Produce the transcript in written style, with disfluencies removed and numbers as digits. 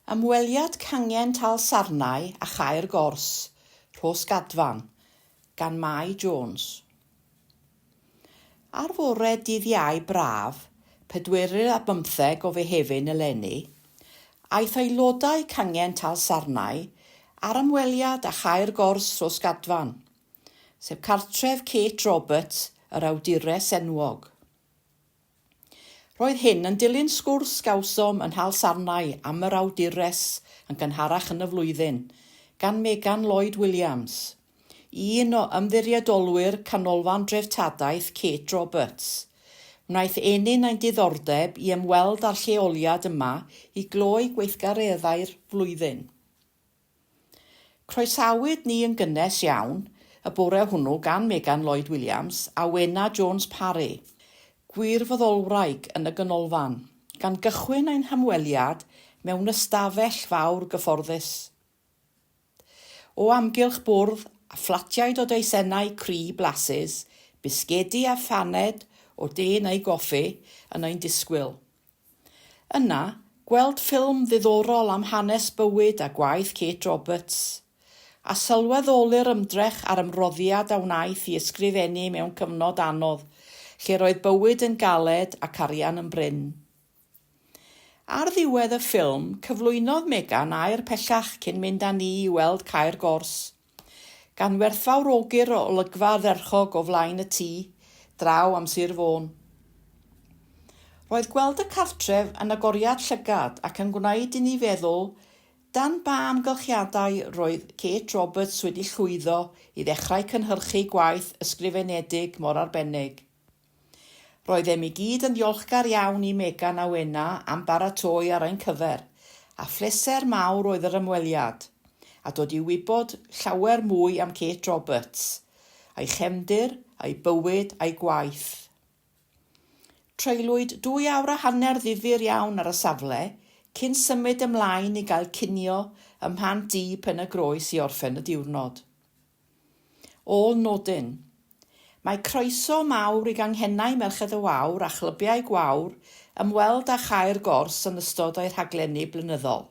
Ymweliad Cangen Talsarnau a Chae'r Gors, Rhosgadfan, gan Mai Jones. Ar fore dydd Iau braf, pedwerydd ar bymtheg o Fehefin eleni, aeth aelodau Cangen Talsarnau ar ymweliad â Chae'r Gors, Rhosgadfan, sef cartref Kate Roberts, yr awdures enwog. Roedd hyn yn dilyn sgwrs gawsom yn Nhalsarnau am yr awdures yn gynharach yn y flwyddyn, gan Megan Lloyd Williams, un o ymddiriedolwyr Canolfan Dreftadaeth Kate Roberts, wnaeth ennyn ein diddordeb i ymweld â'r lleoliad yma i gloi gweithgareddau'r flwyddyn. Croesawyd ni yn gynnes iawn y bore hwnnw gan Megan Lloyd Williams a Wena Jones Parry, gwirfoddolwraig yn y ganolfan, gan gychwyn ein hymweliad mewn ystafell fawr gyfforddus. O amgylch bwrdd a phlatiaid o deisennau cri blasus, bisgedi a phaned o de neu goffi yn ein disgwyl. Yna, gweld ffilm ddiddorol am hanes bywyd a gwaith Kate Roberts, a sylweddoli'r ymdrech a'r ymroddiad a wnaeth i ysgrifennu mewn cyfnod anodd, lle roedd bywyd yn galed ac arian yn brin. Ar ddiwedd y ffilm, cyflwynodd Megan air pellach cyn mynd â ni i weld Cae'r Gors. Gan werthfawrogi'r olygfa ardderchog o flaen y tŷ, draw am Sir Fôn. Roedd gweld y cartref yn agoriad llygad ac yn gwneud i ni feddwl dan ba amgylchiadau roedd Kate Roberts wedi llwyddo i ddechrau cynhyrchu gwaith ysgrifenedig mor arbennig. Roeddem i gyd yn ddiolchgar iawn i Megan a Wena am baratoi ar ein cyfer, a phleser mawr oedd yr ymweliad, a dod i wybod llawer mwy am Kate Roberts, a'i chefndir, a'i bywyd, a'i gwaith. Treuliwyd dwy awr a hanner ddifyr iawn ar y safle, cyn symud ymlaen i gael cinio ym Mhant Du, Pen-y-groes i orffen y diwrnod. Ôl nodyn. Mae croeso mawr i ganghennau Merched y Wawr a chlybiau Gwawr ymweld â Chae'r Gors yn ystod eu rhaglenni blynyddol.